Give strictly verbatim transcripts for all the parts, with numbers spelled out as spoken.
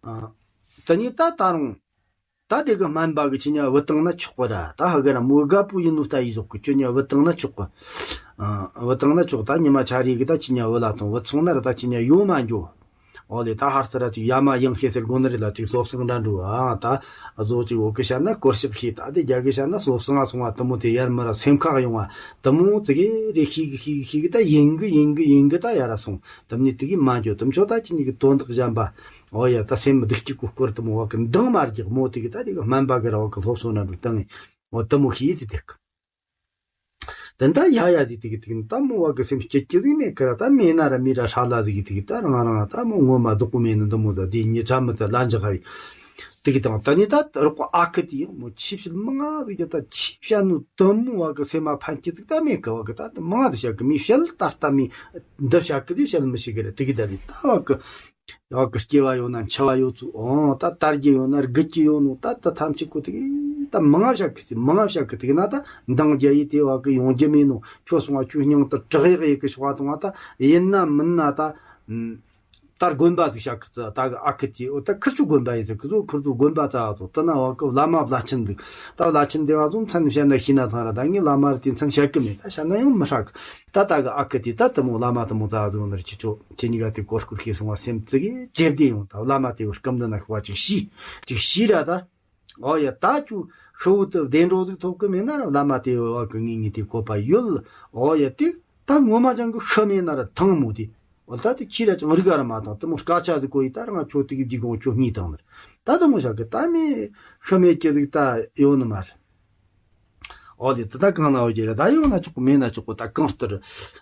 ཨ། དེ་ནས་ད་ད་རུང་། ད་དེ་གི་སྨན་པ་གི་ཁྱེད་ཉ་བུད་བཏང་ན་ཆོག་གི་ར། ད་ཧ་གི་ར་མོ་དགའ་པོ་ཡིན་ནོ་ལྟ་ཡི་ཟོག་གི་ཁྱེད་ཉ་བུད་བཏང་ན་ཆོག་གི། ཨ། བུད་བཏང་ན་ཆོག་ད་ཉི་མ་ཆ་རེ་གི་ད་ཁྱེད་ཉ་བུད་ལ་ཐོང་། བུད་སོང་ན་ར་ད་ཁྱེད་ཉ་ཡོང་མ་འགྱོ། འོ་ལེ། ད་ཧར་སི་ར་ཅིག་ཡ་མ་ཡང་ཤེས་ཟེར་དགོ་ནི་རེད་ལ། ཅིག་སློབ་གསེང་འདྲ་འགྲོ། ཨ། ད་བཟོ་ཅིག་བོད་གི་བཤད་ན་སྐོར་ཞིབ་ཤེས། ད་དེ་རྒྱ་གི་བཤད་ན་སློབ་གསེང་ང་སོང་བ་དེ་མོ། དེ་ཡར་མར་སེམས་ཁག་ཡོང་བ་དེ་མོ་ཙི་གེ་རེ་ཤིག་གི་ཤིག་གི་ཤིག་གི་ད་ཡིན་གི་ཡིན་གི་ཡིན་གི་ད་ཡར་ར་སོང་། དེ་མོ་ནི་དེ་གི་མ་འགྱོ། དེ་མཆོག་ད་ཁྱེད་ཉིད་ཀྱི་དོན་དག་གཞན་པ། འོ་ཡ། ད་སེམས་སྡུག་ཅིག་གི་སྐོར་དེ་མོ་བ་གི་འདང་མ་རྒྱག་མོ། དེ་གི་ད་དེ་གི་སྨན་པ་གི་ར་བ་གི་སློབ་གསོ་ན་འགྲོ་བཏང་ངས། འོ་དེ་མོ་ཤེས་ཏེ་དེ་གི། དེ་འདྲ་ཡ་ཡ་ཟིག་དེ་གི་དེ་གི་ད་མོ་བ་གི་སེམས་སྐྱིད་ཀྱི་ཟིག་མེད་ཀི་ར། ད་མེད་ན་ར་མི་ར་ཧྲ་ལ་ཟིག་གི་དེ་གི་ད་རང་རང་ད་མོ་ངོ་མ་སྡུག་པོ་མེད་ནི་འདི་མོ་ད་དེ་ཉི་ཆ་མི་ད་ལ་འཇག་ཧ་ཡི། དེ་གི་དང་ད་ནི་ད་རོགས་པ་ཨ་ཁུ་དེ་ཡང་མོ་ཆེ་བཤད་མི་ང་ཟིག་གི་ད་ཆེ་བཤད་ནོ་དེ་མོ་བ་གི་སེམས་མ་ཕན་སྐྱིད་ཟིག་ད་མེད་ཀི། བ་གི་ད་མི་ང་ད་བཤད་གི་མི་བཤད་ད་ལྟ་མི་འདི་བཤད་གི་དེ་བཤད་མི་ཤེས་གི་ར། དེ་གི་ད་ནི་ད་བ་གི། ཡག་གི་སྐྱེ་བ་ཡོད་ན་འཆི་བ་ཡོད་ཚུལ། འོང་ད་དར་རྒྱུ་ཡོད་ན་རྒུད་རྒྱུ་ཡོད་ནོ། ད་ད་ཐམས་ཅད་ཀོ་དེ་ད་མང་ང་བཤད་གི་ཟིག་མང་ང་བཤད་གི་དེ་གི་ན་ད་འདང་རྒྱ་ཡི་དེ་བ་གི་ཡོང་རྒྱུ་མེད་ནོ། ཁྱོད་སོང་བ་ཁྱོད་སྙིང་དུ་དྲག་ཡག་ཡི་གི་ཤོག་བ་དང་བ། ད་ཡིན་ན་མིན་ན་ད་ད་དགོན་པ་ཟིག་བཤད་གི་ཟིག་ད་གི་ཨ་ཁུ་དེ། འོ་ད་ཁིར་ཆོ་དགོན་པ་ཡིན་ཟིག་གི་ཟོ། ཁིར་ཆོ་དགོན་པ་ཙ་བ་ཚོ་དེ་ན་བ་གི་བླ་མ་བླ་ཆེན་འདུག་ད་བླ་ཆེན་དེ་བ་ཚོ་མཚན་བཤད་ན་ཤེས་ན་ཐང་ར། ད་ངས་བླ་མ་ར་དེ་མཚན་བཤད་གི་མེད། ད་བཤད་ན་ཡང་མི་ཧྲ་གི། ད་ད་གི་ཨ་ཁུ་དེ་ད་དེ་མོ་བླ་མ་དེ་མོ་ཙ་ཟིག་ནར་ཁྱེད་ཆོ་ཁྱེད་གཉིས་ཀ་དེ་གོ་སྐུར་ཤེས་སོང་བ་སེམས་ཙི་གེ་ཇེ་བདེ་ཡོང་། ད་བླ་མ་དེ་བོ་སྐུ་མདུན་ན་ཤོག་བ་ཅིག་ཤི་ཅིག་ཤི་ར་ད། འོ་ཡ། ད་ཁྱོད་ཤི་བོ་དེ་བདེ་འགྲོ་ཟིག་ཐོབ་གི་མེད་ན་ར་བླ་མ་དེ་བོ་བ་གི་ངེས་ངེས་དེ་གོ་བ་ཡོད། འོ་ཡ། དེ་ད་ངོ་མ་ཅང་གི་ཤི་མེད་ན་ར་ཐང་མོ་དེ། འོ་ད་དེ་ཁྱི་ར་ཅང་རིག་ག་ར་མ་ཐང་། དེ་མོ་སྐད་ཆ་ཟིག་གོ་ཡི་ད་ར་ང་ཁྱོད་དེ་གི་བརྒྱུད་གོང་ཁྱོད་གཉིས་བཏང་ནར། ད་དེ་མོ་བཤད་གི་ད་མི་ཤི་མེད་ཀྱི་ཟིག་ད་ཡོད་ནི་མ་རེད། འོ་ལེ། ད་ད་གང་ན་འོ་རྒྱུ་རེད། ད་ཡོང་ན་ཆོག་གི་མེད་ན་ཆོག་གི། ད་གང་ལྟར།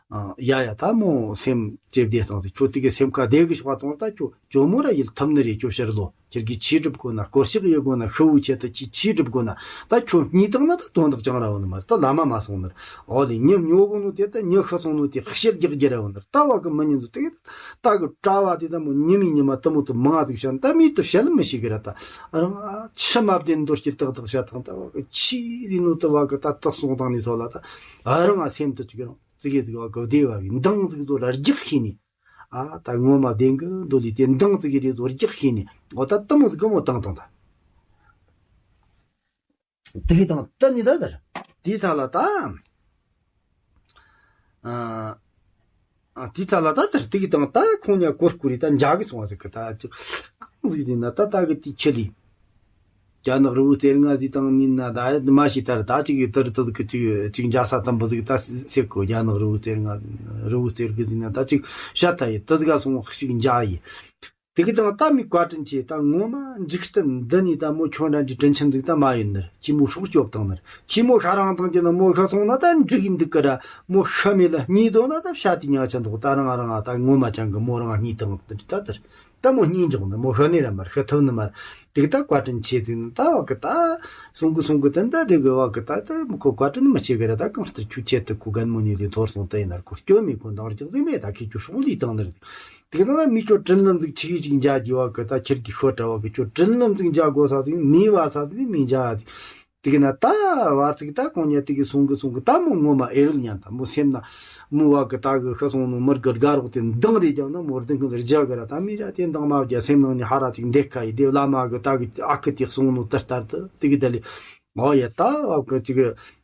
ཨ། ཡ་ཡ། ད་མོ་སེམས་ཇེ་བདེ་བཏང་ཟིག་ཁྱོད་དེ་གི་སེམས་ཁ་བདེ་གི་ཤོག་བ་གཏོང་། ད་ཁྱོད་ཇོ་མོ་ར་ཡིད་ཐུབ་ནི་རེད། ཁྱོད་ཕྱིར་ལོག་ཁྱེད་ཀྱིས་ཆོས་སྒྲུབ་དགོས་ན། སྐོར་ཞིག་ཡོད་དགོས་ན། ཤི་བོའི་ཆེད་དུ་ཁྱེད་ཆོས་སྒྲུབ་དགོས་ན། ད་ཁྱོད་གཉིས་བཏང་ན་ད་དོན་དག་ཅང་ར་འོ་ནི་མ་རེད། ད་བླ་མ་མ་སོང་ནི་རེད། འོ་ལེ། མྱི་སྨྱོ་གོ་ནོ་དེ་ད་མྱི་ཤི་སོང་ནོ་དེ་ཤེས་རྒྱག་རྒྱུ་ར་འོ་ནི་རེད། ད་བ་གི་མི་ཉན་དུ་དེ་ད་གི་གྲྭ་བ་དེ་ད་མོ་ཉི་མའི་ཉི་མ་དེ་མོ་དེ་མང་ཟིག་བཤད་ན་ད་མི་དེ་བཤད་ལ་མི་ཤེས་གི་ར། ད་རང་ཆི་མ་བདེ་མདོ་སྐྱིད་ཏག་ཏག་བཤད་ཐང་། ད་བ་གི་ཆི་ཟིག་ནོ་དེ་བ་གི་ད་དག་སོང་དང་ནི་ཚོ་ལ་ད་རང་ང་སེམས་དུ་ཅིག་རང་ཙི་གེ་ཟིག་བ་གི་བདེ་བ་གི་འདང་ཟིག་ཚོ་ར་རྒྱག་ཤེས་ནི། ཨ། ད་ངོ་མ་བདེན་གི་འདོད་ལི་དེ་འདང་ཙི་གེ་རེ་ཚོ་རྒྱག་ཤེས་ནི། འོ་ད་དེ་མོ་ཟིག་གི་མོ་བཏང་བཏང་ད། དེ་གི་དང་ད་ནི་ད་དར་དེའི་ཐ་ལ་ད། ཨ། ཨ། དེའི་ཐ་ལ་ད་དར་དེ་གི་དང་ད་ཁོང་ཉ་གོར་གོ་རི་ད་འཇག་གི་སོང་བ་ཟིག་གི་ད་ཅིག་གང་ཟིག་ཟིན་ན་ད་ད་གི་དེ་ཁྱི་ལི། རྒྱ་ནག་རི་བོ་རྩེ་ལྔ་ཟིག་དང་ནི་ན་ད་མ་ཤི་ད་ར་ད་ཅིག་གི་དར་དུ་གི་ཅིག་ཅིག་འཇག་ས་དམ་པོ་ཟིག་ད་སེ་གོ། རྒྱ་ནག་རི་བོ་རྩེ་ལྔ་རི་བོ་རྩེ་གི་ཟིན་ན་ད་ཅིག་ཤ་ད་ཡི་ད་ཟིག་ག་སོང་ཞིག་འཇག་ཡི། དེ་གི་དང་ད་མི་བཀའ་དྲིན་ཆེ། ད་ངོ་མ་འཇིག་རྟེན་འདི་ནས་ད་མོ་ཁྱོད་འདྲ་འདྲའི་དྲིན་ཆེན་འདུག་ད་མ་ཡིན་ནར། ཁྱི་མོ་སྲོག་སྐྱོབ་བཏང་ནར། ཁྱི་མོ་ཤ་རང་བཏང་གི་ན་མོ་ཤ་སོང་ན་ད་འགྲིག་གི་འདུག་གི་ར། མོ་ཤ་མེད་ལ་གཉིད་དོ་ན་ད་བྱ་དེ་ཉག་ཆ་འདུག་ད་རང་རང་ད་ངོ་མ་ཅང་གི་མོ་རང་གཉིད་བཏང་ད་དར། ད་མོ་གཉིད་འཇོག་ནི་མོ་ཤི་ནི་ར་མར་ཤི་ཐུབ་ནི་མར། དེ་གི་ད་བཀའ་དྲིན་ཆེ་ཟིན་ད་བ་གི་ད་སོང་གི་སོང་གི་དེ་འདྲ་དེ་གི་བ་གི་ད་ད་མོ་ཁོ་བཀའ་དྲིན་མི་ཆེ་གི་ར། ད་གང་ལྟར་ཁྱོད་ཆེད་དུ་ཁོ་རྒན་མོ་ནི་ལས་འཐོར་སོང་དེ་ཡིན་ནར་ཁོ་སྐྱོན་མེད་ཁོ་འདང་རྒྱག་ཟིག་མེད། ད་ཁྱེད་ཁྱོད་སྲོག་ལུས་བཏང་ནི་རེད། དེ་གི་ད་མི་ཁྱོད་དྲིན་ལན་ཟིག་ཆི་གི་ཅིག་འཇག་རྒྱུ་བ་གི་ད་ཁྱེད་ཀྱི་ཤོད་གྲྭ་བ་གི་ཁྱོད་དྲིན་ལན་ཟིག་འཇག་དགོས་ས་ཟིག་མི་བ་ས་ཟིག་མི་འཇག་ཡ་ཟིག་དེ་གི་ན་ད་བར་ཚིག་ད་གོང་ཉ་དེ་གི་སོང་གི་སོང་གི་ད་མོ་ངོ་མ་ཨེ་རིལ་ཉན་ད་མོ་སེམས་ན་མོ་བ་གི་ད་གི་ཤི་སོང་ནོ་མི་གི་དགའ་རོགས་དེ་འདང་རེ་རྒྱབ་ན་མོ་རྡུང་གི་རྒྱ་གི་ར། ད་མི་ར་དེ་འདང་མ་རྒྱ་སེམས་ནང་ནས་ཧ་ར་ཅིག་འདེད་ཁ་ཡི་དེ་བླ་མ་གི་ད་གི་ཨ་ཁུ་དེ་སོང་ནོ་དེ་ལྟར་དུ་དེ་གི་ད་ལི་འོ་ཡ། ད་བ་གི་ཅིག་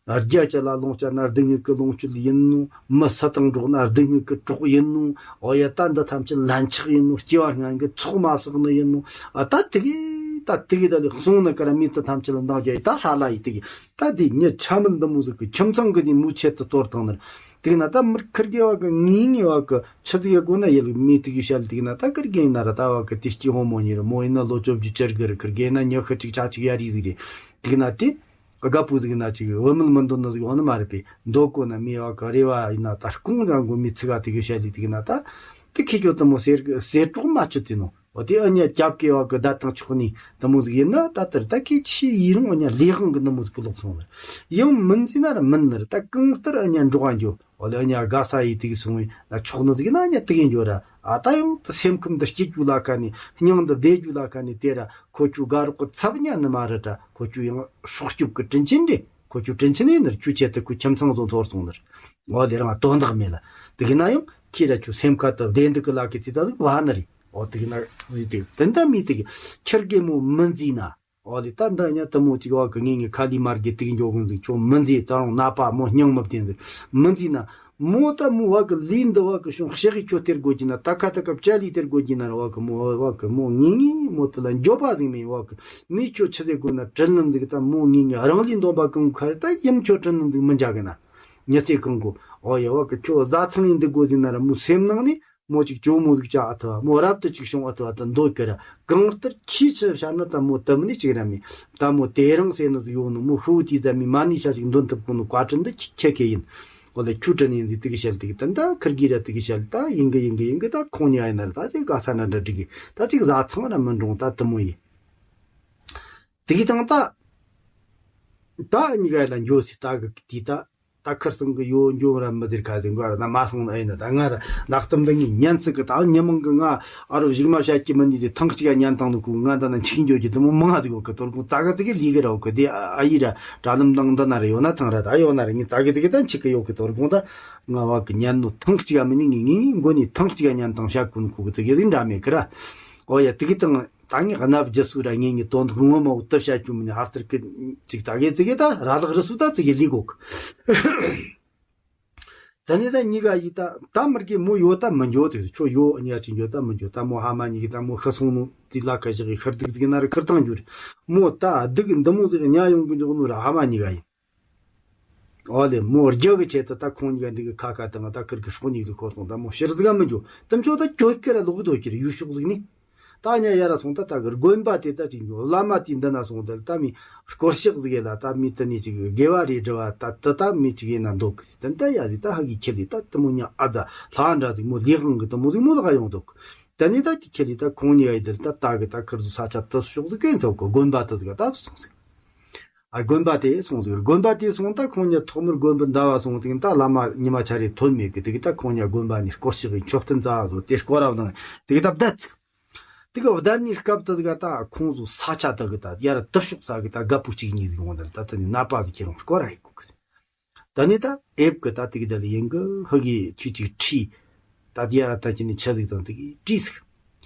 རྒྱ་ཅ་ལ་ལོངས་སྤྱད་ན་སྡུག་བསྔལ་གི་ལོངས་སྤྱོད་ཡིན་ནོ། མི་སུ་དང་འགྲོགས་ན་སྡུག་བསྔལ་གི་གྲོགས་ཡིན་ནོ། འོ་ཡ། ད་འདི་ཐམས་ཅད་ལན་ཆགས་ཡིན་ནོ། སྐྱེ་བ་སྔ་འགི་ཚོགས་མ་བསགས་ནི་ཡིན་ནོ། ཨ། ད་དེ་གི་ད་དེ་གི་ད་ལས་གསུང་ནི་ཀ་ར་མི་དེ་ཐམས་ཅད་ལ་འདང་རྒྱག་ཡི་ད་ཧྲ་ལ་ཡི་དེ་གི་ད་དེ་ཉི་ཆ་མིན་འདི་མོ་ཟིག་གི་ཁྱིམ་ཚང་གི་ནི་མོའི་ཆེད་དུ་གཏོར་བཏང་ནི་རེད། དེ་གི་ན་ད་མི་ཁིར་གེ་བ་གི་ངེས་ངེས་བ་གི་ཆི་ཟིག་ཡ་དགོས་ན་ཡེ་ལ་མི་དེ་གི་བཤད་དེ་གི་ན་ད་ཁིར་གེ་ཡིན་ན་ར་ད་བ་གི་དེ་སྐྱི་ཧོ་མོ་ཉི་རེད། མོ་ཡིན་ན་ལོ་བཅོ་བརྒྱད་ཅར་གི་རེད། ཁིར་གེ་ཡིན་ན་ཉི་ཤུ་གཅིག་ཆ་གཅིག་ཡ་རི་ཟིག་རེད། དེ་གི་ན་དེ། དགའ་པོ་ཟིག་ན་ཅིག་བུད་མེད་མི་འདོད་ནི་ཟིག་འོ་ནི་མ་རེད་པས། འདོད་གོ་ན་མི་བ་ག་རེ་བ་ཡིན་ན་ད་སྐུང་རང་གོ་མི་ཚིག་ག་དེ་གི་བཤད་ལི་དེ་གི་ན་ད་དེ་ཁེ་ཅོ་དེ་མོ་ཟེར་ཟེར་གྲོགས་མ་ཆུ་དེ་ནོ། འོ་དེ་ཨ་ཉ་རྒྱབ་ཀེ་བ་གི་བརྡ་དང་ཆོག་ནི་དེ་མོ་ཟིག་ཡིན་ན་ད་ལྟར་ད་ཁེ་ཆི་ཡི་རུང་ཨ་ཉ་ལས་དབང་གི་ནི་མོ་ཟིག་གི་ལོག་སོང་ནི་ཡང་མིན་ཟིན་ན་ར་མིན་ནི་ར། ད་གང་ལྟར་ཨ་ཉ་འགྲོགས་ཨ་འགྱོ། འོ་ལེ་ཨ་ཉ་དགའ་ས་ཡི་དེ་གི་སོང་བས་ན་ཆོག་ནི་ཟིག་ན་ཨ་ཉ་དེ་གི་འགྱོ་ར། ཨ་ད་ཡང་དེ་སེམས་ཁམས་འདི་སྐྱིད་རྒྱུ་ལ་ཁ་ནི་སྙིང་འདི་བདེ་རྒྱུ་ལ་ཁ་ནི་དེ་ར། ཁོ་ཆོ་དགའ་རོགས་གི་ཚབ་ཉན་ནི་མ་རེད་དྲ། ཁོ་ཆོ་ཡང་སྲོག་སྐྱོབ་གི་དྲིན་ཆེན་རེད། ཁོ་ཆོ་དྲིན་ཆེན་ཡིན་ནི་ར། ཁྱོའི་ཆེད་དུ་ཁོའི་ཁྱིམ་ཚང་བཟོ་འཐོར་སོང་ནི་ར། འོ་དེ་རང་དོན་དག་མེད་ལ། དེ་གི་ན་ཡང་ཁྱེད་ར་ཁྱོད་སེམས་ཁ་དུ་བདེ་འདུག་གི་ལ་གི་ཚིག་ད་ཟིག་བ་ནི་རེད། འོ་དེ་གི་ན་ཟིག་དེ་དེ་འདྲ་མི་དེ་གི་ཁྱེར་གི་མོ་མི་འཛིན་ན། འོ་ལེ་ད་འདི་ཉ་དེ་མོ་ཅིག་བ་གི་ངེད་ངེད་ཁ་ལི་མར་གི་དེ་གི་འཇོག་གི་འཛིན་ཁྱོད་མི་འཛིན། ད་རུང་ནད་པ་མོ་སྙིང་མི་བདེ་འཛིན་མི་འཛིན་ན། མོ་ད་མོ་བ་གི་ལི་འདི་བ་གི་བྱུང་ཤེས་གི་ཁྱོད་སྟེར་དགོས་ཀྱི་ན། ད་ཁ་ད་ཀ་བཅའ་ལི་སྟེར་དགོས་ཀྱི་ན་ར་བ་གི་མོ་བ་གི་མོ་ངེད་ངེད་མོ་དེ་ལ་འགྱོད་པ་ཟིག་མེད། བ་གི་མི་ཁྱོད་ཆི་ཟེར་དགོས་ན་དྲིན་ལན་ཟིག་ད་མོ་ངེད་ངེད་རང་ལི་འདོན་པ་གང་ཁར་ད་ཡིམ་ཁྱོད་དྲིན་ལན་ཟིག་མི་འཇག་གི་ན། ཉི་ཚེ་གང་གོ། འོ་ཡ་བ་གི་ཁྱོད་བཟའ་ཚང་ཡིན་འདི་དགོས་ཟིན་ན་ར་མོ་སེམས་ནང་ནས་མོ་ཅིག་ཇོ་མོ་ཟིག་བྱ་ཨ་ཐུ་བ། མོ་རབ་ཏུ་ཅིག་བྱུང་ཨ་ཐུ་བ་ད་འདོད་གི་ར། གང་ལྟར་ཁྱི་ཆུ་བྱ་ན་ད་མོ་དུ་མི་ནི་ཅིག་ར་མི་ད་མོ་དེ་རང་ཟེར་ནི་ཟིག་ཡོད་ནོ། མོ་ཤུ་དེ་ཟ་མི་མ་ནི་ཤ་ཅིག་འདོན་ཐུབ་གོ་ནོ་བཀའ་དྲིན་འདི་ཁྱེད་ཁྱེད་ཡིན། འོ་ལེ་ཁྱོད་དྲིན་ཡིན་ཟིག་དེ་གི་བཤད་དེ་གི་ད་ད་ཁིར་གི་ར་དེ་གི་བཤད་ད་ཡིན་གི་ཡིན་གི་ཡིན་གི་ད་ཁོང་ཉ་ཡིན་ན་ར་ད་ཅིག་ག་ས་ན་འདྲ་འགྲིག་གི་ད་ཅིག་བཟའ་ཚང་ར་མི་འགྲོང་ད་དུ་མོ་ཡིན། དེ་གི་དང་ད་ད་གཉིས་ཀ་ལ་འགྱོ་སི་ད་གི་དེ་ད། ད་ཁིར་སང་གི་ཡོ་འགྱོ་ར་མི་ཟེར་ཁ་ཟེར་འགོ་ར་ན་མ་སོང་ན་ཨེ་ན། ད་ང་ར་ལག་གཏམ་འདི་ངའི་ཉན་སྲིད་གི། ད་ཉི་མང་གི་ང་ཨ་རོ་གཞུག་མ་བཤད་ཀྱི་མི་འདི་དེ་ཐང་གཅིག་ཉན་དང་ནི་གུ་ང་ད་ན་འཆིག་འགྱོ་གི་དུ་མོ་མང་ཟིག་གོ་གི། དོར་གོང་ཙག་གི་ཙིག་གི་ལི་གི་ར་གོ་དེ་ཨ་ཡི་ར་དྲ་ལམ་དང་འདི་ན་ར་ཡོད་ན་ཐང་ར་ད་ཡོད་ན་ར་ངའི་ཙག་གི་ཙིག་གི་ད་འཆིག་གི་ཡོད་གི། དོར་གོང་ད་ང་བ་གི་ཉན་ནོ་ཐང་གཅིག་མི་ནི་ངའི་ངའི་མགོ་ནི་ཐང་གཅིག་ཉན་དང་བཤད་གོ་ནི་གུ་གི་ཙིག་གི་ཟིག་འདྲ་མེད་གི་ར། ཨོ་ཡ་དེ་གི་དང་། ད་ངས་གནའ་བརྒྱུད་སུ་ར་ངས་ངས་དོན་དག་ངོ་མ་བོ་དུ་བཤད་རྒྱུ་མིན་ནི་ཧར་ཚུར་གི་ཅིག་ཙག་གི་ཙིག་གི་ད་ར་ལག་རི་སུ་ད་ཙིག་གི་ལི་གོ་གི། ད་ནི་ད་གཉིས་ཀ་ཡི་ད་ད་མར་གི་མོ་ཡོད་ད་མི་འགྱོ་དེ་ཁྱོད་ཡོད་གཉིས་ཀ་ཅིག་འགྱོ་ད་མི་འགྱོ། ད་མོ་ཧ་མ་གཉིས་ཀི་ད་མོ་ཤི་སོང་ནོ་དེ་ལ་ཁ་བཞག་གི་ཤར་སྡུག་ཙིག་གི་ན་རི་ཁུར་ཐང་འགྱུར་མོ་ད་སྡུག་གི་འདི་མོ་ཟིག་ཉ་ཡོང་གི་འཇོག་ནོ་ར་ཧ་མ་གཉིས་ཀ་ཡིན། ཨོ་ལེ་མོ་རྒྱུ་གི་ཆེད་དུ་ད་ཁོང་གཉིས་ཀ་འདི་གི་ཁ་ཁ་དང་ད་ཁིར་གི་སྲོག་ཉིད་དུ་ཁོ་སོང་ད་མོ་ཕྱིར་ཟིག་མི་འགྱོ་དམ་ཆོག་ད་གྱོད་ཀི་ར་ལོག་གི་དོ་ཀི་ར་ཡུལ་ཕྱོགས་ཟིག་ནི། ད་ཉ་ཡ་ར་སོང་ད་ད་གི་དགོན་པ་དེ་ད་ཅིག་འགྱོ་བླ་མ་དེ་འདི་ན་སོང་ད་ད་མི་སྐོར་ཤག་ཟིག་ཡེ་ལ་ད་མི་ད་ནི་ཅིག་དགེ་བ་རེ་འདྲི་བ་ད་ད་ད་མི་ཅིག་ཡེ་ན་འདུག་གི་ད་ད་ཡ་ཟིག་ད་ཧ་གི་ཁྱེར་ལི་ད་ད་མོ་ཉ་ཨ་ཛ་ལྷ་འདྲ་ཟིག་མོ་ལི་ཧང་གི་ད་མོ་ཟིག་མོ་ལ་ག་ཡོང་འདུག་ད་ནི་ད་ཁྱེར་ལི་ད་ཁོང་ཉ་ཡ་ཡི་ད་ད་ད་གི་ད་ཁིར་ཟུ་ས་ཆ་ད་ཕྱོགས་ཟིག་གན་ཚོགས་གི་དགོན་པ་ད་ཟིག་ད་སོང་ཟིག་ཨ་དགོན་པ་དེ་སོང་ཟིག་དགོན་པ་དེ་སོང་ད་ཁོང་ཉ་ཐོག་མར་དགོན་པ་འདའ་བ་སོང་ཟིག་ད་བླ་མ་ཉི་མ་ཆ་རེ་ཐོན་མེད་གི་དེ་གི་ད་ཁོང་ཉ་དགོན་པ་ནས་སྐོར་ཞིག་གི་མཆོད་རྟེན་རྩ་བ་བཟོ་དེ་སྐོར་ར་བླངས་དེ་གི་ད་བསྡད་ཟིག་དེ་གི་བསྡད་ནས་སྐབས་དེ་ཟིག་ད་ཁོང་ཚོ་ས་ཆ་དེ་གི་ད་ཡར་དུ་ཕྱོགས་ས་གི་ད་རྒད་པོ་གཅིག་གཉིས་ཟིག་འོང་ད་ད་དེ་ནས་ནད་པ་ཟིག་ཁྱེར་འོང་སྐོར་ར་ཡི་གོ་གི་ཟིག་ད་ནི་ད་ཨེབ་གི་ད་དེ་གི་ད་ལ་ཡིན་གི་ཧི་གི་ཁྱི་གཅིག་ཁྲིས། ད་དེ་ཡ་ར་ད་ཁྱི་ནི་ཆ་ཟིག་དང་དེ་གི་བྲིས་ཟིག་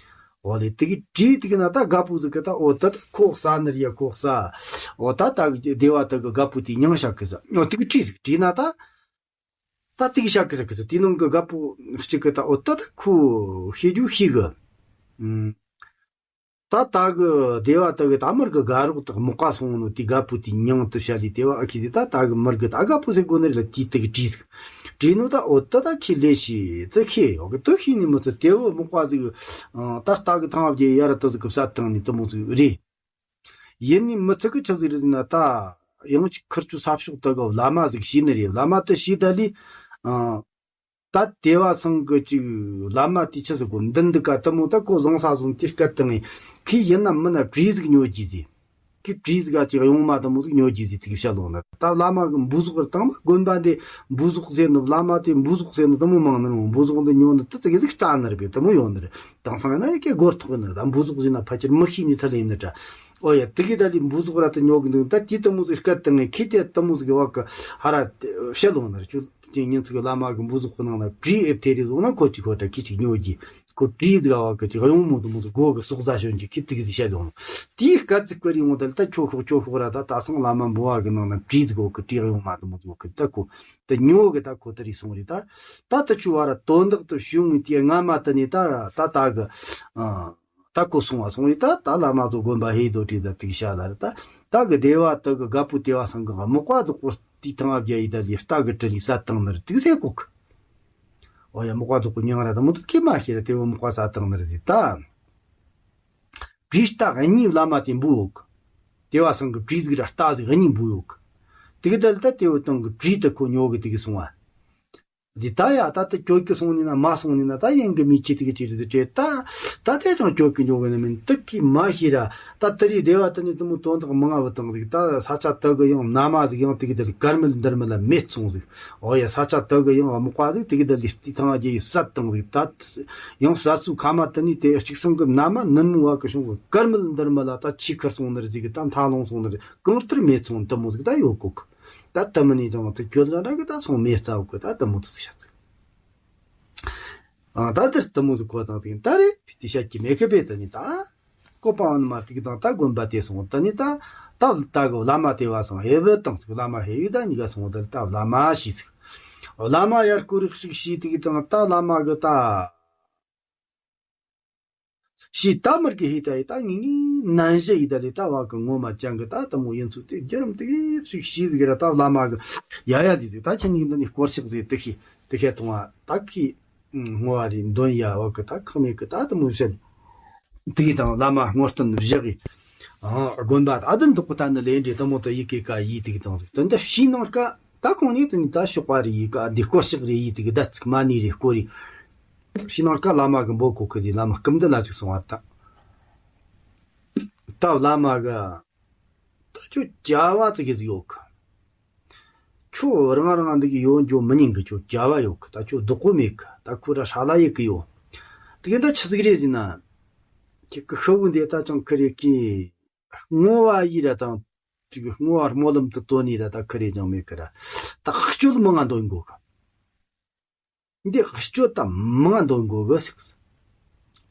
འོ་ལེ་དེ་གི་བྲིས་དེ་གི་ན་ད་རྒད་པོ་ཟིག་གི་ད་འོ་ད་ད་ཁོ་ས་ནི་ར་ཡ་ཁོ་ས། འོ་ད་ད་གི་སྡེ་བ་ད་གི་རྒད་པོ་དེ་མྱང་བྱ་གི་ས་འོ་དེ་གི་བྲིས་ཟིག་བྲིས་ན་ད། ད་དེ་གི་བྱ་གི་ས་གི་ས་དེ་ནང་གི་རྒད་པོ་གཅིག་གི་ད་འོ་ད་ད་ཁོ་ཤེས་རྒྱུ་ཤེས་གི་ད་ད་གི་སྡེ་བ་ད་གི་ད་མར་གི་དགའ་རོགས་དག་མོག་པ་སོང་ནོ་དེ་རྒད་པོ་དེ་མྱང་དུ་བྱ་ལི་དེ་བ་ཨ་ཁི་དེ་ད་ད་གི་མར་གི་ད་རྒད་པོ་ཟེར་གོ་ནི་རེད་ལ་དེ་དེ་གི་བྲིས་ཟིག་བྲིས་ནོ་ད་འོ་ད་ད་ཁི་ལེ་ཤི་དུ་ཤི་ཡོ་གི་དུ་ཤི་ནི་མི་ཚོ་དེ་བོ་མོག་པ་ཟིག་ད་ད་གི་ཐང་བ་རྒྱལ་ཡ་ར་དུ་ཟིག་གི་བསད་བཏང་ནི་དུ་མོ་ཟིག་རེད། ཡིན་ནི་མི་ཚིག་གི་ཆི་ཟིག་རེད་ཟེར་ན་ད་ཡང་ཅིག་ཁིར་ཆུ་ས་ཕྱོགས་དུ་གི་བླ་མ་ཟིག་ཤི་ནི་རེད། བླ་མ་དུ་ཤི་ད་ལི་ད་དེ་བ་སང་གི་ཅིག་བླ་མ་དེ་ཆི་ཟིག་གོ་མདུན་འདི་ཀ་དུ་མོ་ད་ཁོ་བཟང་ས་བཟུང་དེ་སྐད་བཏང་ངས་ཁི་ཡིན་ན་མིན་ན་བྲིས་ཟིག་ཉོ་རྒྱུ་ཟིག་ཁི་བྲིས་ཟིག་ག་ཅིག་གཡུང་མ་དུ་མོ་ཟིག་ཉོ་རྒྱུ་ཟིག་དེ་གི་བཤད་ལོང་ན་ད་བླ་མ་གི་འབུ་ཟོག་ར་བཏང་མ་དགོན་པ་འདི་འབུ་ཟོག་ཟེར་ནི་བླ་མ་དེ་འབུ་ཟོག་ཟེར་ནི་དུ་མོ་མང་ནི་རུང་འབུ་ཟོག་འདི་ཉོ་ནི་དུ་ཙི་གི་ཟིག་རྩ་ནི་རེད་པས་དུ་མོ་ཡོང་ནི་རེད། དེང་སང་ཡིན་ན་ཡ་ཀྱེ་སྒོར་ཐོག་ཡིན་ནི་རེད། ད་འབུ་ཟོག་ཟེར་ན་ཕལ་ཆེར་མི་ཤེས་ནི་ཚ་ལ་ཡིན་ནི་འདྲ། ཨོ་ཡ་དེ་གི་ད་ལི་འབུ་ཟོག་ར་དུ་ཉོ་གི་འདུག་ད་དེ་དུ་མོ་ཟིག་སྐད་བཏང་ངས་ཁི་དེ་དུ་མོ་ཟིག་གི་བ་གི་ཧ་ར་བཤད་ལོང་ནི་རེད། ཁྱོད་ཀྱི་ཉིན་ཚིག་གི་བླ་མ་གི་འབུ་ཟོག་གི་ནང་ན་བྲིས་ཨེབ་ཐེ་རེ་ཟོག་ན་ཁོ་ཅིག་ཁོ་ད་ཁི་ཅིག་ཉོ་གི་ཁོ་བྲིས་ཟིག་བ་གི་ཅིག་གཡུང་མོ་དུ་མོ་ཟིག་སྒོ་གི་སོག་རྫ་ཞོན་གི་ཁི་དེ་གི་ཟིག་བཤད་ལོང་། དེའི་སྐད་ཅིག་ཀུ་རེ་འོང་ད་ལི་ད་ཁྱོད་ཤོག་ཁྱོད་ཤོག་ར་ད་ད་སང་བླ་མ་འབུ་བ་གི་ནང་ན་བྲིས་ཟིག་གོ་གི་བྲིས་གཡུང་མ་དུ་མོ་ཟིག་གོ་གི་ད་ཁོ་ད་ཉོ་གི་ད་ཁོ་ད་རེ་སོང་རེད། ད་ད་ད་ཆུ་བ་ར་དོན་དག་ཏུ་བྱུང་ངི་དེ་སྔ་མ་ད་ནི་ད་ར་ད་ད་གི་ཨ། ད་ཁོ་སོང་བ་སོང་རེད། ད་ད་བླ་མ་ཚོ་དགོན་པ་ཧེ་རྡོ་ཏྲི་ད་དུག་ཤ་ལ་རེད། ད་ད་གི་སྡེ་བ་དུ་གི་རྒད་པོ་སྡེ་བ་སང་གི་མག་པ་དུ་ཁོ་དེའི་ཐང་ཨ་བརྒྱ་ཡི་ད་ལི་རྟ་གི་གྲི་ལི་བསད་བཏང་ནི་རེད་དུག་ཟེར་གོ་གི། ཨོ་ཡ་མག་པ་དུ་ཁོ་མྱང་ར་ད་མོ་དུ་ཁྱི་མ་ཤེས་ར་དེ་བོ་མག་པ་བསད་བཏང་ནི་རེད་ཟེར་ད། བྲིས་རྟ་གཉིས་བླ་མ་དེ་འབུ་ཡོད་གི། སྡེ་བ་སང་གི་བྲིས་ཟིག་ར་རྟ་ཟིག་གཉིས་འབུ་ཡོད་གི། དེ་གི་ད་ལི་ད་དེ་བོ་བཏང་གི་བྲིས་ད་ཁོ་ཉོ་གི་དེ་གི་སོང་བ། ཟི་ད་ཡ་ད་ད་གྱོད་ཀྱི་སོང་ནི་ན་མ་སོང་ནི་ན་ད་ཡིན་གི་མི་ཁྱི་དེ་གི་ཅི་རེད་ཅེ་ད། ད་དེ་ཙང་གྱོད་ཀྱི་འཇོག་གི་ནི་མིན་དུག་གི་མ་ཤེས་ར། ད་དེ་རིགས་སྡེ་བ་དེ་ནི་དུ་མོ་དོན་དག་མང་ང་བུ་བཏང་ཟིག་ད་ས་ཆ་དུ་གི་ཡང་ན་མ་ཟིག་ཡང་དེ་གི་དེ་ལ་གར་མིལ་འདིར་མིལ་ལ་མེད་སོང་ཟིག་ཨོ་ཡ་ས་ཆ་དུ་གི་ཡང་མག་པ་ཟིག་དེ་གི་དེ་ལ་སྟི་ཐང་ཨ་རྒྱ་ཡི་བསད་བཏང་ཟིག་ད་ཡང་བསད་སུ་ཁ་མ་དེ་ནི་དེ་གཅིག་སང་གི་ན་མ་ནུན་མོ་བ་གི་བྱུང་གི་གར་མིལ་འདིར་མིལ་ལ་ད་ཆི་ཁར་སོང་ནི་རེད་ཟིག་གི་ད་མཐའ་ལོང་སོང་ནི་རེད། གང་ལྟར་མེད་སོང་དུ་མོ་ཟིག་ད་ཡོད་གོ་གི། ད་ལྟ་མི་ནས་ཀྱང་དུ་གྱོད་ལ་ར་གི་ད་སོང་མེ་རྩ་བ་གི་ད་ལྟ་མོ་དུ་ཟིག་ཤ་ཚིག་ཨ་ད་དེར་ལྟ་མོ་ཟིག་གོ་དང་དེ་ད་རེད། དེ་བཤད་ཀྱི་མེད་གི་པས། ད་ནི་ད་བཀོད་པ་འོ་ན་མ་དེ་གི་དང་ད་དགོན་པ་དེ་སོང་། ད་ནི་ད་ད་ད་གི་བླ་མ་དེ་བ་སོང་། ཧེ་བུ་དང་ཚིག་བླ་མ་ཧེ་ཡུ་ད་གཉིས་ཀ་སོང་། ད་ད་བླ་མ་ཞེས་ཟིག་བླ་མ་ཡར་སྐོར་རིགས་ཤིག་ཤིས་དེ་གི་དང་ད་བླ་མ་གི་ད་ཤིས་ད་མར་གི་ཧི་ད་ཡི་ད་ངེས་ངེས་ནན་བཞི་ཡི་ད་ལི་ད་བ་གི་ངོ་མ་ཅང་གི་ད་དུ་མོ་ཡིན་ཚུལ་དེ་རྒྱུ་རམ་དེ་གི་ཤིག་ཤིས་ཟིག་ར། ད་བླ་མ་གི་ཡ་ཡ་ཟིག་ཟིག་ད་ཁྱེད་གཉིས་འདི་ནི་སྐོར་ཤིག་ཟིག་དེ་ཤི་དེ་ཤེ་ཐུང་བ་ད་ཁི་ངོ་བ་རེ་འདོན་ཡ་བ་གི་ད་ཁག་མེད་གི་ད་དུ་མོ་བཤད། དེ་གི་དང་བླ་མ་སྔོ་སྟོན་བཞག་གི། ཨ་དགོན་པ་ད་དུ་འདུག་གི་ད་ནི་ལས་འདྲེ་དུ་མོ་དུ་ཡི་གེ་ཀ་ཡི་དེ་གི་དང་ཟིག་དོན་དུ་ཕྱི་ནང་ཀ་ད་གོང་ནས་དུ་ནི་ད་ཤོག་པ་རེ་ཡི་ཀ་འདི་སྐོར་ཤག་རེ་ཡི་དེ་གི་ད་ཚིག་མ་ནི་རེ་སྐོར་རེ། ཕྱི་ནང་ཀ་བླ་མ་གི་འབོད་གོ་གི་དེ་བླ་མ་སྐུ་མདུན་ལ་ཅིག་སོང་བ་ད། ད་བླ་མ་གི་ད་ཁྱོད་བྱ་བ་ཙི་གི་ཟིག་ཡོད་གི། ཁྱོད་རང་རང་འདི་གི་ཡོད་འགྱོ་མི་ཉན་གི། ཁྱོད་བྱ་བ་ཡོད་གི། ད་ཁྱོད་བདག་པོ་མེད་གི། ད་ཁོ་ར་ཧྲ་ལ་ཡེ་གི་ཡོད། དེ་གི་ད་ཆི་ཟིག་རེད་ཟེར་ན། ཁྱེད་ཀི་ཤི་བོ་འདི་ད་ཅང་ཁི་རེ་གི་བསྔོ་བ་ཡི་ར་དང་ཅིག་བསྔོ་བ་སྨོན་ལམ་དུ་བཏོན་ནི་ར་ད་ཁི་རེ་ཅང་མེད་གི་ར། ད་སྤྱོད་མང་ང་འདོན་དགོ་གི། འདི་སྤྱོད་དང་མང་འདོན་དགོ་གི་ཟེར་གི།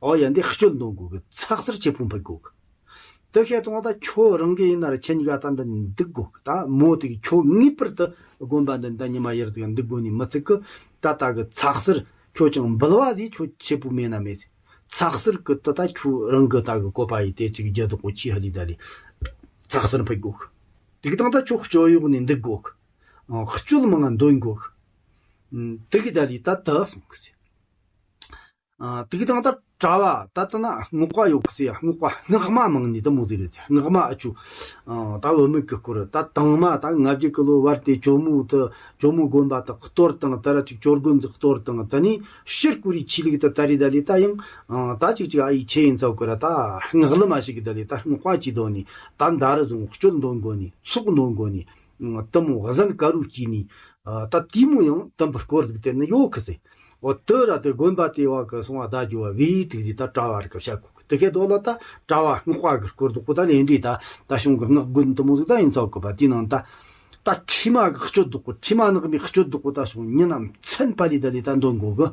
ཨོ་ཡ་འདི་སྤྱོད་འདོན་དགོ་གི། ཚགས་གསར་ཆེ་པོ་འཕུལ་དགོ་གི། དེ་བཤད་དང་ད་ཁྱོད་རང་གི་ཡིན་ན་ར་ཁྱེད་གཉིས་ཀ་ད་འདི་འདུག་དགོ་གི། ད་མོ་དེ་གི་ཁྱོད་ངེས་པར་དུ་དགོན་པ་འདི་ད་ཉི་མ་ཡར་དེ་ག་འདུག་དགོ་ནི་མི་ཚིག་གི། ད་ད་གི་ཚགས་གསར་ཁྱོད་ཅང་འབུལ་བ་ཟིག་ཁྱོད་ཆེ་པོ་མེད་ན་མེད་ཟིག། ཚགས་གསར་གི་ད་ད་ཁྱོད་རང་གི་ད་གི་བཀོད་པ་ཡི་དེ་ཅིག་རྒྱ་དོག་པོ་ཆེ་ཧ་ལི་ད་ལི་ཚགས་གསར་འཕུལ་དགོ་གི། དེ་གི་དང་ད་ཁྱོད་སྤྱོད་ཡོག་ནི་འདུག་དགོ་གི། ཨ་སྤྱོད་མང་ང་འདོན་དགོ་གི། ཨུམ། དེ་གི་ད་ལི་ད་ད་སོང་གི་ཟེར། ཨ་དེ་གི་དང་ད་གྲྭ་བ་ད་ད་ན་སྔགས་པ་ཡོད་གི་ཟེར། སྔགས་པ་སྔགས་མ་མང་ནི་དུ་མོ་ཟེར་རེད་ཟེར། སྔགས་མ་ཨ་ཆུ། ཨ་ད་བུད་མེད་གི་སྐོར་ད་དང་མ་ད་ལྔ་བརྒྱ་གི་ལོ་བར་དེ་ཇོ་མོ་དུ་ཇོ་མོ་དགོན་པ་དུ་གཏོར་དང་ད་ར་ཅིག་ཇོ་དགོན་དུ་གཏོར་དང་ད་ནི་ཕྱིར་བསྐུར་རི་ཆི་ལིག་དུ་ད་རི་ད་ལི་ད་ཡང་ཨ་ད་ཅིག་ཅིག་ཨ་ཡི་ཆེ་ཡིན་ཚོགས་གི་ར། ད་སྔགས་ལ་མ་ཞིག་གི་ད་ལི་ད་སྔགས་པ་ཅི་དོ་ནི་ད་མདའ་ར་བཟུང་སྤྱོད་འདོན་དགོ་ནི་ཚོགས་འདོན་དགོ་ནི། དུ་མོ་གཟན་དཀར་རུ་སྐྱེས་ནི། ཨ་ད་དེ་མོ་ཡང་དམ་པར་སྐོར་ཟིག་དེ་ནི་ཡོད་གི་ཟེར། འོ་དུ་ར་དེ་དགོན་པ་དེ་བ་གི་སོང་བ་ད་རྒྱུ་བ་བི་དིག་ཟིག་ད་གྲྭ་བ་རིག་གི་བཤད་གོ་གི། དེ་ཁའི་དོ་ལ་ད་གྲྭ་བ་སྔགས་པ་གི་སྐོར་དུ་གོ་ད་ལེན་འདྲི་ད་ད་གཞུང་གི་སྔགས་དགོན་དུ་མོ་ཟིག་ད་ཡིན་ཚོགས་གི་པ། དེ་ནང་ད་ད་ཁྲི་མ་གི་སྤྱོད་དུ་གོ། ཁྲི་མ་ནག་མི་སྤྱོད་དུ་གོ་ད་གཞུང་ཉིན་ནམ་མཚན་པ་ལི་ད་ལི་ད་འདོན་གོ་གི།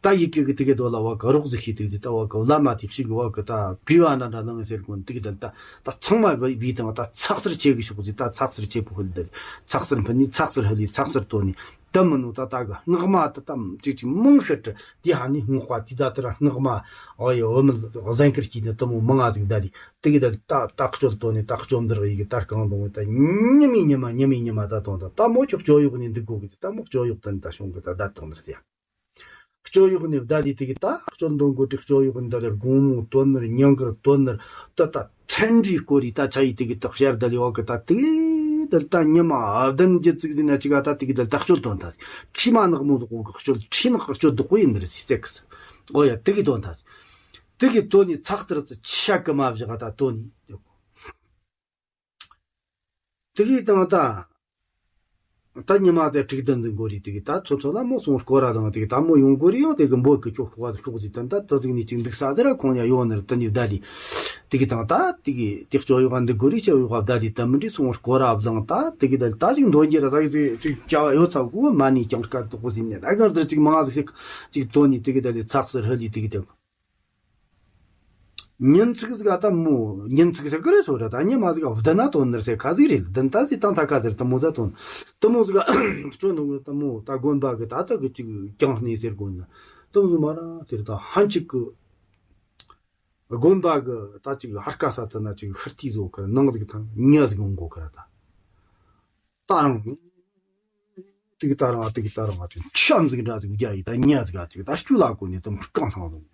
ད་ཡི་གེ་གི་དེ་གི་དོ་ལ་བ་གི་རོགས་ཟིག་ཤེས་དེ་གི་ད་བ་གི་བླ་མ་དེ་ཞིག་གི་བ་གི་ད་གུས་པ་འདྲ་འདྲ་ལང་ཟེར་གོ་དེ་གི་ད་ད་ད་ཚང་མ་བི་བི་དང་ད་ཚགས་གསར་ཆེ་གི་ཤོག་ཟིག་ད་ཚགས་གསར་ཆེ་པོ་ཧུལ་དེ་ཚགས་གསར་འཕུལ་ནི་ཚགས་གསར་ཧུལ་ལི་ཚགས་གསར་དོ་ནི་ད་མི་ནུ་ད་ད་གི་སྔགས་མ་ད་ད་ཅིག་ཅིག་མང་ཤོས་དེ་ཧ་ནི་སྔགས་པ་དེ་ད་དེ་ར་སྔགས་མ་ཨོ་ཡ་བུད་མེད་གཟན་དཀར་གྱི་ནི་དུ་མོ་མང་ང་ཟིག་ད་ལི། དེ་གི་ད་ད་ད་སྤྱོད་དོ་ནི་ད་སྤྱོད་འདིར་ཡི་གི་ད་རྐང་དོང་ད་ཉི་མི་ཉི་མ་ཉི་མི་ཉི་མ་ད་དོང་ད་ད་མོ་ཁྱོད་སྤྱོད་ཡོག་ནི་འདུག་གོ་གི་ད་མོ་སྤྱོད་ཡོག་ད་ནི་ད་གཞུང་གི་ད་ད་དང་འདིར་ཟེར། སྤྱོད་ཡོག་ནི་བདག་ལི་དེ་གི་ད་སྤྱོད་འདོན་གོ་དྲི་སྤྱོད་ཡོག་ནི་ད་ལི་དགོང་མོ་དོན་ནར་ཉང་གར་དོན་ནར་ད་ད་ཚན་རིག་སྐོར་རི་ད་ཆ་ཡི་དེ་གི་ད་ཤར་ད་ལི་འོག་གི་ད་དེ་ད་ལི་ད་ཉི་མ་བདུན་བརྒྱད་ཙིག་ཟིན་ན་ཅིག་ད་དེ་གི་ད་ལི་ད་སྤྱོད་དོན་ད་ཁྲི་མ་ནག་མོ་དོག་གོ་གི་སྤྱོད་ཁྲི་ནག་སྤྱོད་དོག་གོ་ཡིན་ནི་རེད་ཟེར་གི་ཟེར། ཨོ་ཡ་དེ་གི་དོན་ད་དེ་གི་དོན་ནི་ཚགས་དེར་ཚེ་ཆ་གི་མ་བཞག་ད་དོན་ནི། དེ་གི་དང་ད། ད་ཉི་མ་དེ་དྲུག་བདུན་འཛིན་གོ་རི་དེ་གི་ད་ཚོ་ཚོ་ལ་མོ་སོང་སྐོར་ར་དང་དེ་གི་ད་མོ་ཡོང་གོ་རི་ཡང་དེ་གི་འབོད་གི་ཁྱོད་ཤོག་ཤོག་ཟིག་དང་ད་ད་ཟིག་ནི་ཅིག་འདུག་ས་ཟེར་ར་ཁོང་ཡ་ཡོང་ནི་ར་དེ་ནི་བདའ་ལི། དེ་གི་དང་ད་དེ་གི་དེ་སྐྱོ་ཡོག་ག་འདུག་གོ་རི་སྐྱོ་ཡོག་ག་བདའ་ལི་ད་མི་འདྲི་སོང་སྐོར་ར་བླངས་ད་དེ་གི་ད་ད་ཅིག་འདོན་རྒྱུ་ར་ད་གི་ཟིག་ཅིག་བྱ་བ་ཡོད་ཚ་གོ་མ་ནི་ཀྱང་སྐད་དོག་གོ་ཟིན་ནས་ད་གར་དེ་ཅིག་མང་ཟིག་ཅིག་དོན་ནི་དེ་གི་ད་ལི་ཚགས་སུ་ཧ་ལི་དེ་གི་དེ་གི། ཉིན་ཚིག་ཟིག་ཨ་ད་མོ་ཉིན་ཚིག་ཟེར་གི་རེད་ཚོ་ར་ད་ཉི་མ་ཟིག་བདུན་ན་དོན་ནར་ཟེར་ཁ་ཟིག་རེད། བདུན་ད་ཟིག་དང་ཐ་ཁ་ཟེར་དུ་མོ་ཟ་དོན་དུ་མོ་ཟིག་སྤྱོད་ནོ་དུ་མོ་ད་དགོན་པ་གི་ད་ད་གི་ཅིག་ཀྱང་གནས་ཟེར་དགོན་ན་དུ་མོ་ཟིག་མ་ར་དེར་ད་ཧན་ཅིག་གི་དགོན་པ་གི་ད་ཅིག་ཧར་ཀ་ས་དུ་ན་ཅིག་ཧར་ཏི་བཟོ་ཁར་ནང་ཟིག་ཐང་ཉ་ཟིག་ཡོང་གོ་ཁར་ད། ད་རང་། དེ་གི་ད་རང་དེ་གི་ད་རང་ཅིག་ཁྱམས་ཟིག་འདྲ་ཟིག་རྒྱ་ཡི་ད་ཉ་ཟིག་ཅིག་ད་སྐྱུ་ལ་གོ་ནི་དུ་མ་རྐང་ཐང་ཟིག་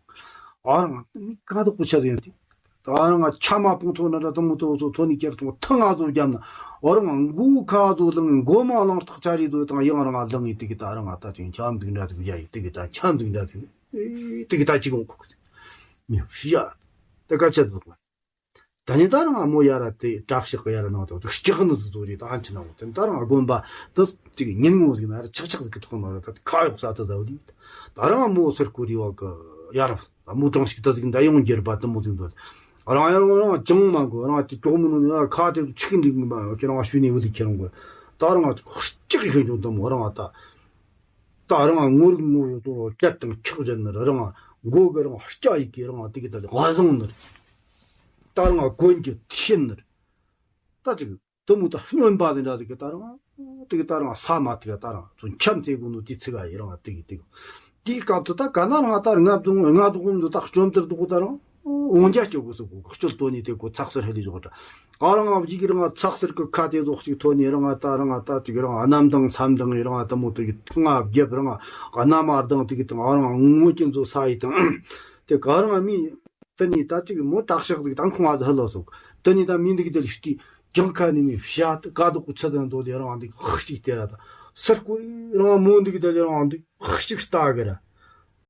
ཨ་རང་མི་ཀ་དོག་པོ་ཆ་ཟིག་ཡོད་དེ། ད་རང་ཆ་མ་སྤུངས་ཐོག་ན་འདྲ་དུ་མོ་དུ་ཚོ་ཐོ་ནི་ཀྱེར་ཐོང་ཐང་ང་ཚོ་རྒྱབ་ན་ཨ་རང་མགོ་ཁ་ཚོ་ལང་མགོ་མ་ལང་ཐག་ཆ་རི་ཚོ་དང་ཡང་རང་ལང་ཡི་དེ་གི་ད་རང་ད་ཅིག་ཁྱམས་ཟིག་འདྲ་ཟིག་རྒྱ་ཡི་དེ་གི་ད་ཁྱམས་ཟིག་འདྲ་ཟིག་དེ་གི་ད་ཅིག་འོང་གོ་གི་ཟིག་མི་ཧྲི་ཡ་དེ་ཀ་ཆ་ཟིག་ད་ནི་ད་རང་ཨ་མོ་ཡ་ར་དེ་བྲག་ཤག་གི་ཡ་ར་ནང་དུ་སྐྱག་ནི་ཟིག་ཟོ་རེད། ད་ཧན་ཆི་ན་འོ་དེ་ད་རང་ཨ་དགོན་པ་དུ་ཅིག་ཉིན་ངོ་ཟིག་ན་ར་ཆག་ཆག་ཟིག་གི་ཐོག་ན་ར་ད་ཁ་གཡོག་ས་དུ་ཟ་བ་དེ་ད་རང་ཨ་མོ་སར་ཀོ་རི་བ་གི་ཡ་ར་ཨ་མོ་གྲངས་ཤིག་ད་ཟིག་ད་ཡོང་རྒྱུར་པ་དུ་མོ་ཟིག་འདོད་རང་ཡ་རང་རང་ཅང་མ་གོ་རང་དེ་ཅོག་མི་ནུ་ཡ་ཁ་དེ་ཚོ་ཆིག་འདྲིག་མ་ཁྱེད་རང་ཤུ་ནི་བུ་ལི་ཁྱེད་རང་གོ་ད་རང་སྐྱག་ཤོད་ཅུང་དུ་མོ་རང་ད། ད་རང་ངོ་རིག་ངོ་ཡོད་དོ་སྐད་དང་ཁྱག་བཞིན་ནི་རང་ མགོ་གི་རང་སྐྱ་ཡི་གི་རང་དེ་གི་ད་ལེ་ང་བཟང་ནི་རེད། ད་རང་གོན་གྱི་ཐིག་ནི་རེད། ད་ཅིག་དུ་མོ་ད་སྨྱོན་པ་དེ་འདྲ་ཟིག་གི་ད་རང་དེ་གི་ད་རང་ས་མ་དེ་གི་ད་རང་ཚོ་འཁྱམ་ཚེ་གོ་ནོ་དེ་ཚིག་ག་ཡི་རང་དེ་གི་དེ་གི་དེའི་སྐབས་སུ་ད་ག་ན་རང་ད་རང་ང་དུ་ང་དུ་ཀུན་དུ་ད་བཅོམ་ལྡན་འདུག་གོ་ད་རང་འོང་རྒྱ་སྐྱོ་གོ་སོ་གོ་སྐྱོད་དོ་ནི་དེ་གོ་ཚགས་སུ་ཧེ་ལི་ཞོག་ད། ཨ་རང་ཨ་བཞི་གི་རང་ཚགས་སེར་གི་ཁ་དེ་ཟོག་ཅིག་ཐོན་ནས་རང་ད་རང་ད་ཅིག་རང་གནམ་དང་མཚམས་དང་རང་དུ་མོ་དེ་གི་ང་རྒྱབ་རང་གནམ་ཨ་དང་དེ་གི་དང་ཨ་རང་ངོ་ཅན་ཚོ་ས་ཡི་དང་དེ་ག་རང་མི་དེ་ནི་ད་ཅིག་མོ་དྲག་ཤག་ཅིག་དང་ཁོང་ཨ་ཧ་ལོ་སོག་དེ་ནི་ད་མི་འདི་གི་དེ་ལ་ཤི་གྱང་ཁ་ནི་མི་བཤད་དཀའ་སྡུག་གི་ཚད་དང་དོ་དེ་རང་འདི་ཧ་ཅིག་དེ་ར་ད་སར་ཀུ་རང་མོ་འདི་གི་དེ་ལ་རང་འདི་ཧ་ཅིག་ལྟ་གི་ར།